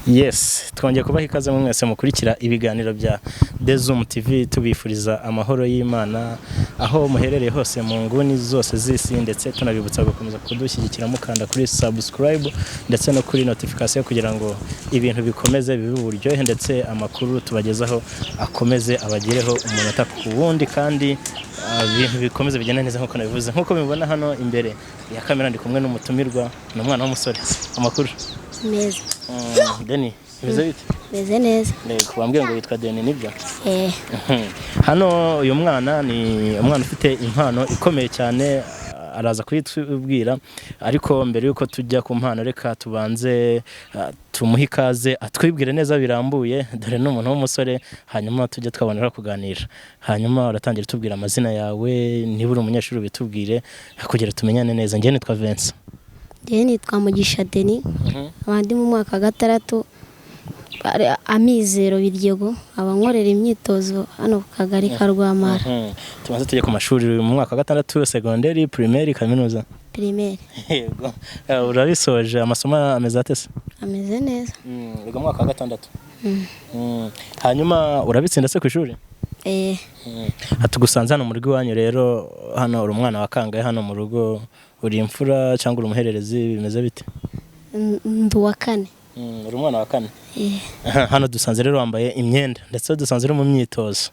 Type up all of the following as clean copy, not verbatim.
Yes, twongeye kubaha ikaze mu mwese mukurikira ibiganiro bya The Zoom TV, tubifuriza amahoro y'Imana aho muherereye hose mu nguni zose z'isi, ndetse tunabibutsa gukomeza kudushyigikira mukanda kuri subscribe ndetse no kuri notification kugira ngo ibintu bikomeze bibe uburyohe, ndetse amakuru tubagezaho akomeze abagereho umunota ku wundi, kandi ibintu bikomeze bigende neza nk'uko nabivuze. Nk'uko mubibona hano imbere ya kamera ndi kumwe n'umutumirwa, ni umwana w'umusore. Amakuru Meza. Deni, bimeze bite? Meze neza. Yego, bambwiye ngo witwa Deni, nibyo? Eh. Hano uyu mwana ni umwana ufite impano ikomeye cyane, araza kuyitubwira, ariko mbere yuko tujya ku mpano reka tubanze tumuhe ikaze atwibwire neza birambuye, dore ni umuntu w'umusore, hanyuma tujye twabonera kuganira. Hanyuma uratangira utubwira amazina yawe, niba uri umunyeshuri ubitubwire kugira tumenyane neza. Njye nitwa Vincent. Njye nitwa Mugisha Deni, abandi mu mwaka wa gatandatu Amizero Biryogo, abankorera imyitozo hano ku kagari ka Rwamara. Tubanze tujye ku mashuri, mu mwaka wa gatandatu segonderi, primaire, kaminuza? Primaire. Yego. Urabisoje, amasomo ameze ate se? Ameze neza. Wiga mu mwaka wa gatandatu. Hanyuma urabitsinda se ku ishuri? Eh. Hatugusanze hano mu rugo iwanyu rero, hano uri umwana wa kangahe hano mu rugo? Uri imfura cyangwa uri umuhererezi, bimeze bite? Ndi uwa kane. Uri umwana wa kane. Hano dusanze rero wambaye imyenda, ndetse dusanze uri mu myitozo.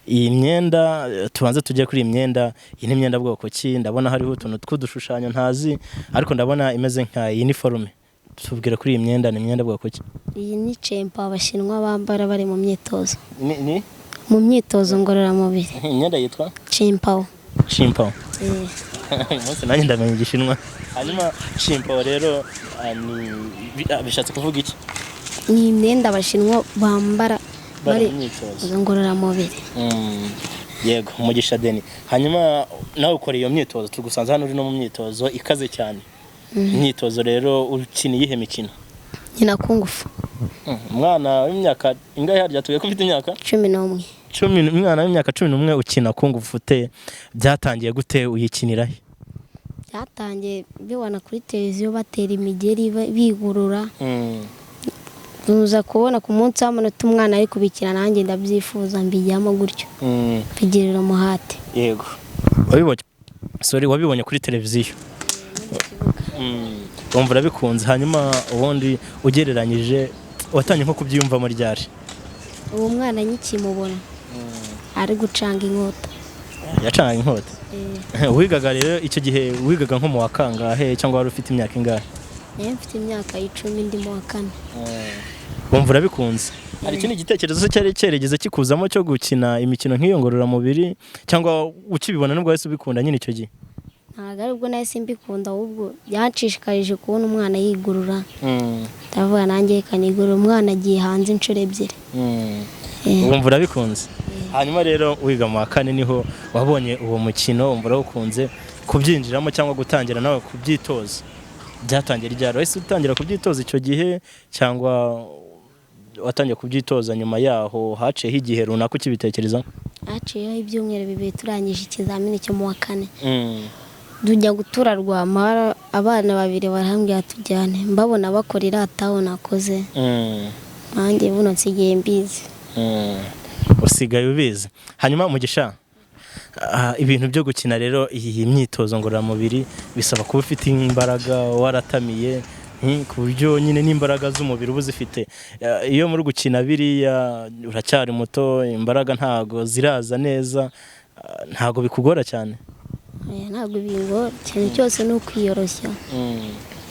Iyi myenda, tubanze tujye kuri iyi myenda, iyi ni imyenda bwoko ki? Ndabona hariho utuntu tw'udushushanyo ntazi, ariko ndabona imeze nka uniforme. Tubwire kuri iyi myenda, ni imyenda bwoko ki? Iyi ni cempa abashinwa bambara bari mu myitozo. Ni? Mu myitozo ngororamubiri. Imyenda yitwa? Cimpa. Cimpa. Umunsi nanjye ndamenya igishinwa. Hanyuma cimpa rero ni bishatse kuvuga iki? Ni imyenda abashinwa bambara bari mu myitozo ngororamubiri. Yego, Mugisha Deni. Hanyuma nawe ukora iyo myitozo, tugusanze hano uri no mu myitozo ikaze cyane. Imyitozo rero ukina iyihe mikino? Nkina kungufu. Umwana w'imyaka ingahe harya tuye ko ufite imyaka? 11. Umwana w'imyaka 11 ukina kungufu ute? Byatangiye gute, uyikinira he? Byatangiye bibona kuri televiziyo batera imigeri bigurura. Tuza kubona ku munsi w'amanota umwana ari kubikina, nanjye ndabyifuza mbijyamo gutyo. Mbigirira umuhate. Yego. Wabibonye kuri televiziyo. Wumva urabikunze. Hanyuma ubundi ugereranyije watangiye nko kubyiyumvamo ryari? Uwo mwana nkikimubona ari gucanga inkota. Yacanga inkota? Wigaga rero icyo gihe, wigaga nko mu wa kangahe cyangwa wari ufite imyaka ingahe? Nari mfite imyaka 10 ndi mu wa kane. Wumva urabikunze. Hari ikindi gitekerezo cyari cyeregeze kikuzamo cyo gukina imikino nk'iyo ngororamubiri, cyangwa ukibibona nubwo wahise ubikunda nyine icyo gihe? Ntabwo ari ubwo nahise mbikunda, ahubwo byanshishikaje kubona umwana yigurura. Ndavuga nanjye kanigurura, umwana agiye hanze inshuro 2. Wumva urabikunze. Hanyuma rero wiga mu wa kane niho wabonye uwo mukino, wumva urawukunze, kubyinjiramo cyangwa gutangira nawe kubyitoza byatangiye ryari? Wahise utangira kubyitoza icyo gihe cyangwa watangiye kubyitoza nyuma yaho haciyeho igihe runaka ukibitekereza? Haciyeho ibyumweru 2 turangije ikizamini cyo mu wa kane. Tujya gutura Rwamara, abana babiri barambwira tujyane, mbabona bakora irataho nakoze. Nanjye buno nsigaye mbizi. Usigaye ubizi. Hanyuma Mugisha, ibintu byo gukina rero iyi myitozo ngororamubiri bisaba kuba ufite imbaraga, waratamiye. Ku buryo nyine n'imbaraga z'umubiri uba uzifite. Iyo muri gukina biriya uracyari muto, imbaraga ntago ziraza neza, ntago bikugora cyane? Oya, ntabwo bingora. Ikintu cyose ni ukwiyoroshya.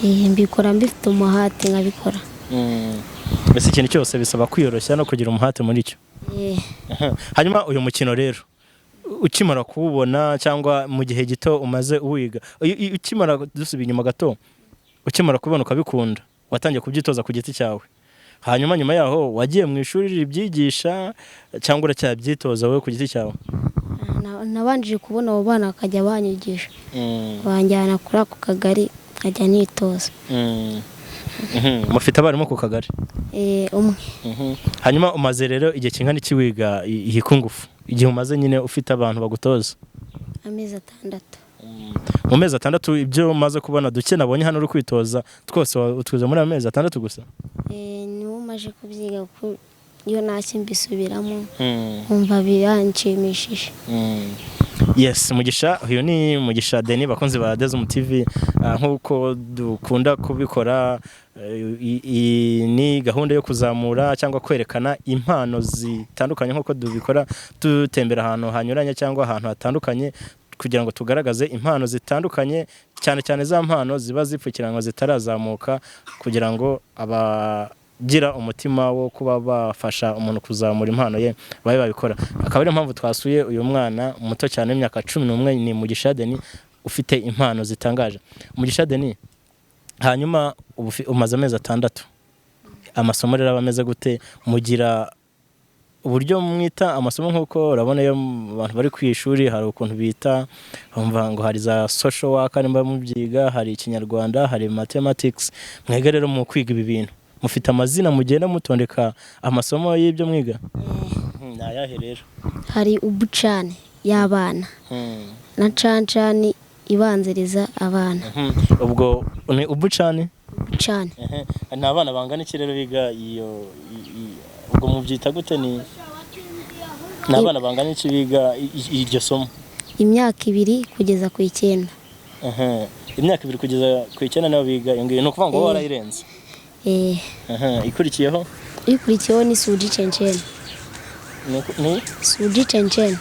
Mbikora mbifite umuhate, nkabikora. Mbese ikintu cyose bisaba kwiyoroshya no kugira umuhate muri cyo. Hanyuma uyu mukino rero ukimara kuwubona, cyangwa mu gihe gito umaze uwiga, ukimara, dusubiye inyuma gato, ukimara kubibona ukabikunda, watangiye kubyitoza ku giti cyawe, hanyuma nyuma yaho wagiye mu ishuri ribyigisha cyangwa uracyabyitoza wowe ku giti cyawe? Nabanjije kubona abo bana bakajya banyigisha, banjyana kuri ako kagari nkajya nitoza. Mufite abarimu ku kagari? Umwe. Hanyuma umaze rero igihe kingana iki wiga iyi kungufu, igihe umaze nyine ufite abantu bagutoza? Amezi 6. Mu mezi 6, ibyo umaze kubona duke nabonye hano uri kwitoza twose utwize muri ayo mezi 6 gusa? Niwo maje kubyiga, kuko iyo ntashye mbisubiramo nkumva biranshimishije. Yes, Mugisha, uyu ni Mugisha Denis, bakunzi ba Dezum TV. Nk'uko dukunda kubikora, ni gahunda yo kuzamura cyangwa kwerekana impano zitandukanye, nk'uko dubikora dutembera ahantu hanyuranye cyangwa ahantu hatandukanye kugira ngo tugaragaze impano zitandukanye, cyane cyane za mpano ziba zipfukiranwa zitarazamuka, kugira ngo abagira umutima wo kuba bafasha umuntu kuzamura impano ye babe babikora. Akaba ariyo mpamvu twasuye uyu mwana muto cyane w'imyaka 11, ni Mugisha Denis, ufite impano zitangaje. Mugisha Denis, hanyuma umaze amezi 6, amasomo rero aba ameze gute? Mugira uburyo mwita amasomo? Nk'uko urabona iyo abantu bari ku ishuri hari ukuntu bita, bumva ngo hari za social work nimba mubyiga, hari Ikinyarwanda, hari mathematics. Mwega rero mu kwiga ibi bintu mufite amazina mugenda mutondeka amasomo y'ibyo mwiga? Ni ayahe rero? Hari ubucani y'abana na cancani ibanziriza abana. Ubwo ni ubucani? Ubucani. Ni abana bangana iki rero biga iyo ubwo mubyita gute? Ni abana bangana iki biga iryo somo? Imyaka 2 kugeza ku 9. Imyaka 2 kugeza ku 9 nibo biga iyo ngiyo, ni ukuvuga ngo warayirenze. Ikurikiyeho? Ikurikiyeho ni suji cencen. Ni suji cencen.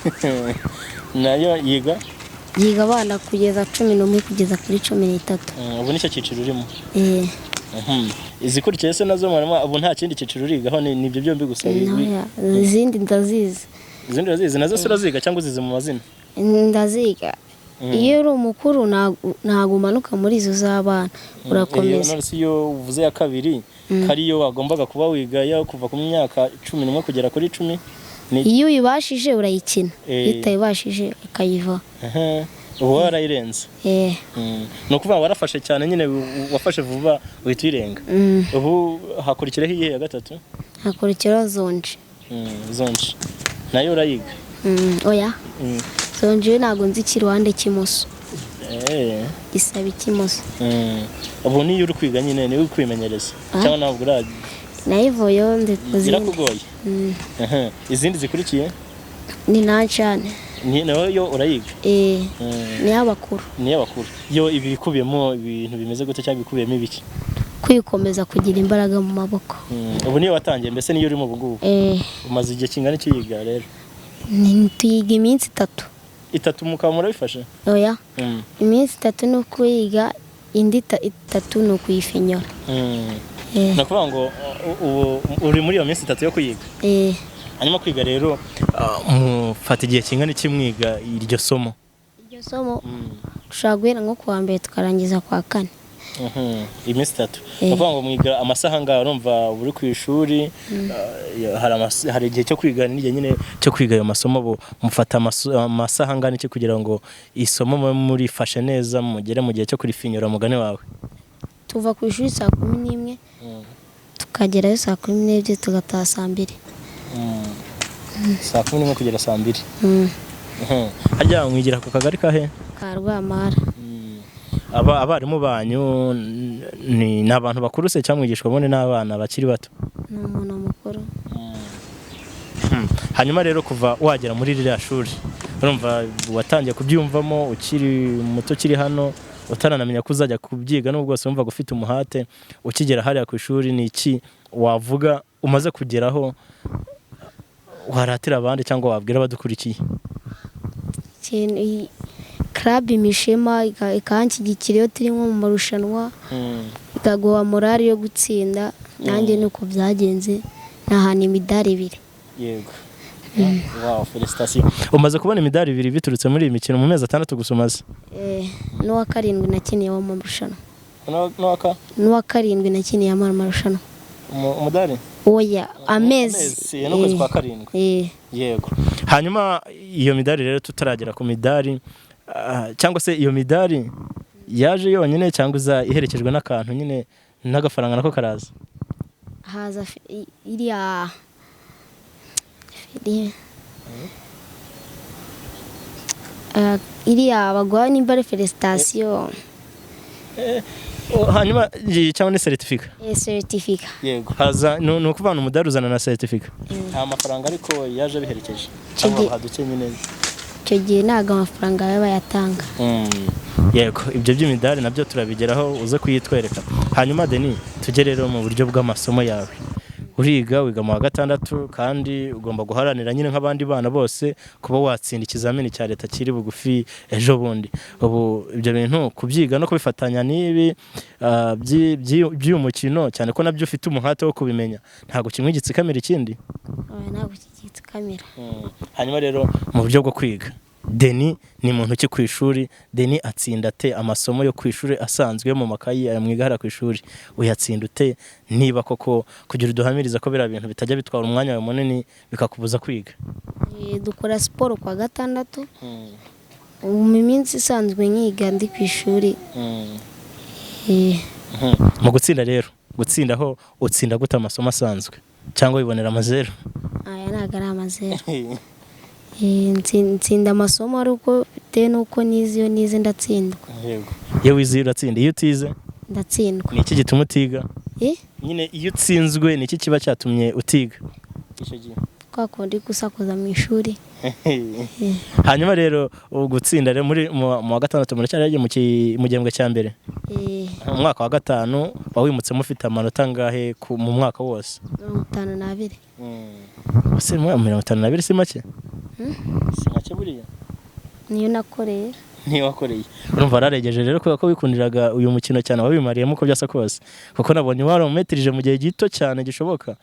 Nayo yiga? Yiga abana kugeza 11 kugeza kuri 13. Ubu nicyo cyiciro urimo? Izikurikiye se nazo mwarimo? Ubu nta kindi cyiciro urigaho, ni ibyo byombi gusa? Izindi ndazizi. Izindi urazizi nazo se uraziga cyangwa uzizi mu mazina? Ndaziga. Iyo uri umukuru ntago umanuka muri izo z'abana, urakomeza. None se iyo uvuze ya kabiri kariyo wagombaga kuba wiga yo kuva ku myaka 11 kugera kuri 10? Iyo uyibashije urayikina, iyo utayibashije ukayiva. Ubu warayirenze. Ni ukuvuga warafashe cyane nyine, wafashe vuba uhita uyirenga. Ubu hakurikiraho iyihe ya gatatu? Hakurikiraho zonje. Zonje nayo urayiga? Oya. Zonje ntabwo nzi ikiruhande cy'imoso. Gisaba ikimoso. Ubu niyo uri kwiga nyine, niyo uri kwimenyereza cyangwa ntabwo uragiye? Nayivuyeho ndi kuzindi. Birakugoye? Izindi zikurikiye? Ni nancane. Ni nayo urayiga? Ni y'abakuru. Ni y'abakuru. Yo ibikubiyemo ibintu bimeze gute cyangwa ibikubiyemo ibiki? Kwikomeza, kugira imbaraga mu maboko. Ubu niyo watangiye mbese, niyo urimo ubu ngubu? Umaze igihe kingana iki uyiga rero? Tuyiga iminsi 3. 3 mukaba murabifashe? Oya. Iminsi 3 ni ukuyiga, indi 3 ni ukuyifinyora. Ni ukuvuga ngo uri muri iyo minsi 3 yo kuyiga? Hanyuma kwiga rero mufata igihe kingana iki mwiga iryo somo? Iryo somo dushobora guhera nko kuwa mbere tukarangiza kuwa kane. Iminsi 3. Ni ukuvuga ngo mwiga amasaha angahe? Urumva uri ku ishuri, hari igihe cyo kwiga n'igihe nyine cyo kwiga ayo masomo. Mufata amasaha angana iki kugira ngo isomo mube murifashe neza mugere mu gihe cyo kurifinyura mugani wawe? Tuva ku ishuri saa 11 tukagerayo saa 12, tugataha saa 2. Saa 11 kugera saa 2. Harya mwigira ku kagari kahe? Ka Rwamara. Abarimu banyu ni abantu bakuru se cyangwa mwigishwa bone n'abana bakiri bato? Ni umuntu mukuru. Hanyuma rero kuva wagera muri ririya shuri, urumva watangiye kubyumvamo ukiri muto, ukiri hano, utaranamenya ko uzajya kubyiga, nubwo bwose wumvaga ufite umuhate, ukigera hariya ku ishuri ni iki wavuga umaze kugeraho waratira abandi cyangwa wabwira abadukurikiye? Ikintu club imishema ikanshyigikira iyo turi nko mu marushanwa, ikaguha morale yo gutsinda. Nanjye nuko byagenze, nahana imidari 2. Yego, wow, félicitations. Umaze kubona imidari 2 biturutse muri iyi mikino mu mezi 6 gusa umaze. N'uwa 7 nakiniye wo mu marushanwa. N'uwaka? N'uwa 7 nakiniye mu marushanwa. Umudari? Oya, amezi. N'ukwezi kwa 7. Yego. Hanyuma iyo midari rero, tutaragera ku midari, cyangwa se iyo midari yaje yonyine cyangwa iza iherekejwe n'akantu nyine, n'agafaranga nako karaza? Haza iriya iriya baguha nimba ari félicitation. Oh, hanyuma cyangwa ni certificat? Certificat. Yego, haza ni ukuvuga umudari uzana na certificat, nta mafaranga ariko yaje biherekeje cyangwa baha duke nyine? Icyo gihe ntabwo amafaranga baba bayatanga. Yego, ibyo by'imidari nabyo turabigeraho, uze kuyitwereka. Hanyuma Deni, tujye rero mu buryo bw'amasomo yawe. Uriga, wiga mu wa gatandatu, kandi ugomba guharanira nyine nk'abandi bana bose kuba watsinda ikizamini cya leta kiri bugufi ejo bundi. Ubu ibyo bintu kubyiga no kubifatanya n'ibi by'uyu mukino, cyane ko nabyo ufite umuhate wo kubimenya, ntabwo kimwe gitsikamira ikindi? Oya, ntabwo kigitsikamira. Hanyuma rero mu buryo bwo kwiga, Deni ni muntu ki ku ishuri? Deni atsinda ate amasomo yo ku ishuri asanzwe yo mu makayi aya mwiga hariya ku ishuri? Uyatsinda ute niba koko kugira uduhamiriza ko biriya bintu bitajya bitwara umwanya wawe munini bikakubuza kwiga? Dukora siporo kwa gatandatu. Ubu mu minsi isanzwe nkiga ndi ku ishuri. Mu gutsinda rero, gutsinda aho utsinda gute amasomo asanzwe, cyangwa wibonera amazeru? Aya ntabwo ari amazeru. Nsinda amasomo ari uko bitewe n'uko nize. Iyo nize ndatsindwa. Iyo wize uratsinda, iyo utize? Ndatsindwa. Ni iki gituma utiga? Eh? Nyine iyo utsinzwe, ni iki kiba cyatumye utiga icyo gihe? Kwa kundi gusakuza mu ishuri. Hanyuma rero ubu gutsinda rero muri mu wa gatandatu muracyari mu gihembwe cya mbere? Eh. Mu mwaka wa gatanu wawimutse mufite amanota angahe mu mwaka wose? 52. Ese mu 52 si make? Si make buriya. Niyo nakoreye. Niyo wakoreye. Urumva wararegeje rero, kubera ko wikundiraga uyu mukino cyane, wabimariyemo uko byasa kose, kuko nabonye waramumetirije mu gihe gito cyane gishoboka,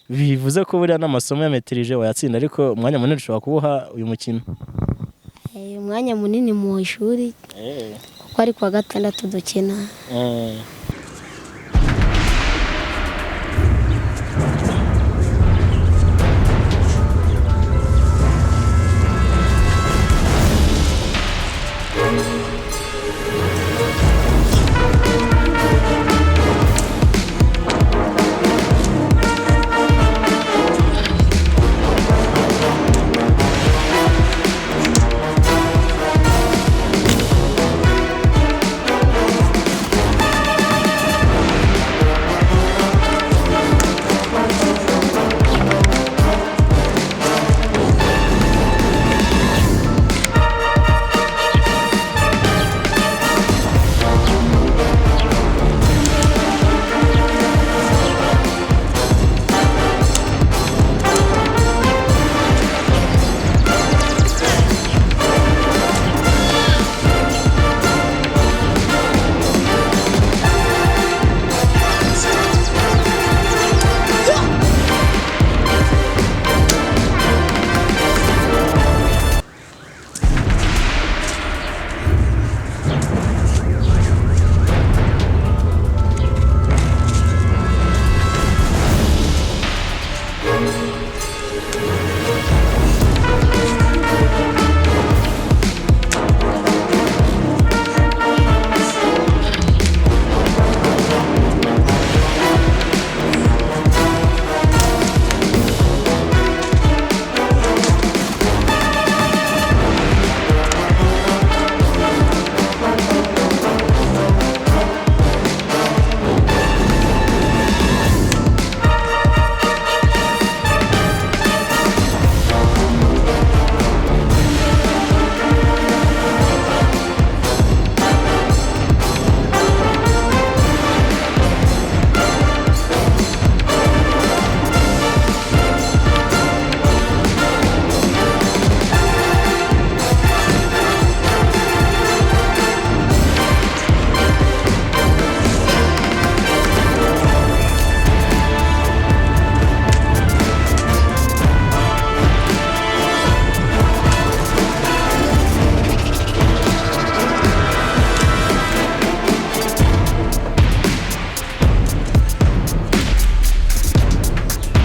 bivuze ko buriya n'amasomo yametirije wayatsinda, ariko umwanya munini ushobora kuwuha uyu mukino. Umwanya munini mu ishuri, kuko ari kuwa gatandatu dukina.